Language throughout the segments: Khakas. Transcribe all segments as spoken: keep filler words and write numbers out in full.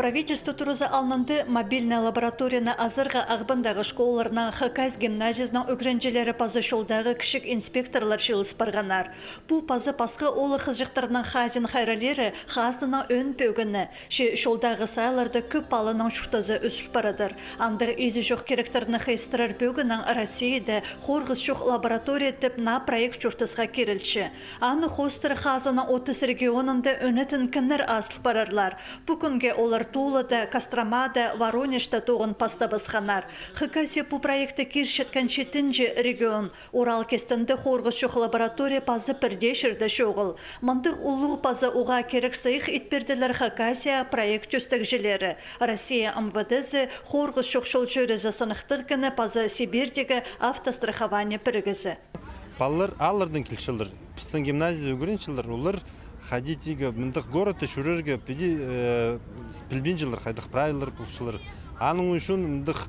Правительство туразы алнында мобильнай лабораторияны азарға Ағбандағы школаларның, Хакас гимназиязының ӱгренҷілері паза чолдағы кічіг инспекторлар чыылыс парғаннар. Пу паза пасха оолах-хызыҷахтарның хазин хайраллиры хазнаның ӧӧн пӧгіні, че чолдағы саяларда кӧп паланың чуртазы ӧсіп парадыр. Андағ изі чох киректерні хыйыстырар пӧгінең Россияда хорғыс чох лаборатория тіп наа проект чуртасха кирілче. Аны хоостыра хазнаның отыс регионында ӧнетін кіннер азыл парарлар. Пу кӱнге олар Тулада, Костромада, Воронежта тоғын пастабысханнар. Хакасия пу проектте кирчеткен читінҷі регион. Урал кистінде хорғыс чох лаборатория паза пірдее чирде чоғыл. Мындағ улуғ паза уғаа кирек сыйых итпирділер Хакасия проект тӧстегҷілері, Россия МВД-сі, хорғыс чох чол чӧрізі сыныхтығ кіні паза Сибирьдегі автострахование пірігізі. Палалар ааллардаң килчелер. Пістің гимназияда ӱгренчелер, олар хайди тигі мындағ городта чӧрерге піди, э, пілбинчелер, хайдағ правилалар полчалар. Аның ӱчӱн мындағ,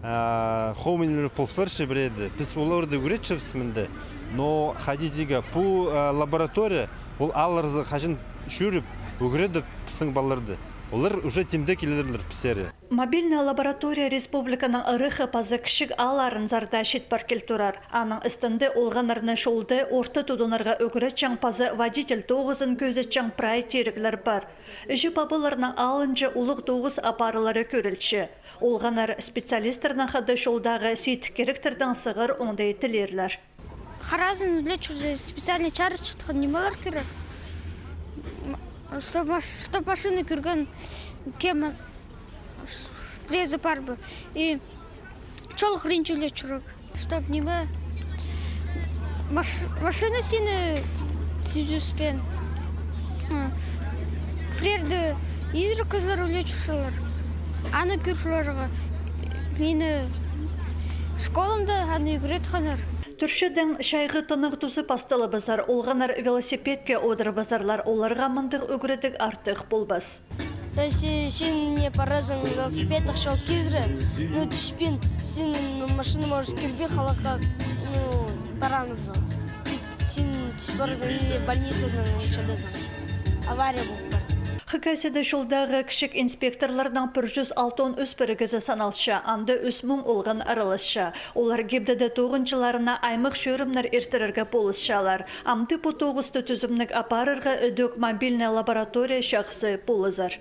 э, хоминлер пол парча пірееде. Піс оларды ӱгретчебіс мында. Но хайди тигі пу, э, лаборатория, ол аалларзар хаҷан чӧріп, ӱгредіп пістің палаларды. Олар уже тимде килерлер пістерге. Мобильная лаборатория республиканың ыраххы паза кічіг аалларынзар даа чит пар кил турар. Аның істінде олғаннарны чолда орта тудынарға ӱгретчең паза водитель тоғызын кӧзітчең прай тиріглер пар. Іҷе-пабаларның алынҷа улуғ тоғыс апарылары кӧрілче. Олғаннар специалистернең хада чолдағы сидік киректердең сығар оңдай тілерлер. Харазын ӱле чӧрзе, специальный чарыс чатхан нимелер кирек. М, чтоб маш-, чтоб машина кӧрген кем, м, презі пар ба. И чол хыринҷа ӱле чӧрерге. Чтоб ниме, маш-, машина сині сизібіспеен. М, пірерде изірік кізілер ӱле чӧрчелер. Аны кӧрерге. Мині школамда аны ӱгретхеннер. Тӧрчедең чайғы тынағ тузы пасталыбызар, олғаннар велосипедке одырыбызарлар, оларға мындағ ӱгредіг артых полбас. Если син не паразың велосипедтең чол кизіре, ну, тӱспин, син машина, может, кӧрбин халахха, ну, тараныбызың. И син тӱс паразың или больницадаң чатазың. Авария полып пар. Хакасияда чолдағы кічіг инспекторларның пір чӱс алтон ӱс пірігізі саналча, анда ӱс муң олған араласча. Олар ГИБДД тоғынҷыларына аймах чӧрімнер иртірерге полысчалар. Амды пу тоғысты тӱзімніг апарарға ідӧк мобильная лаборатория чахсы полызар.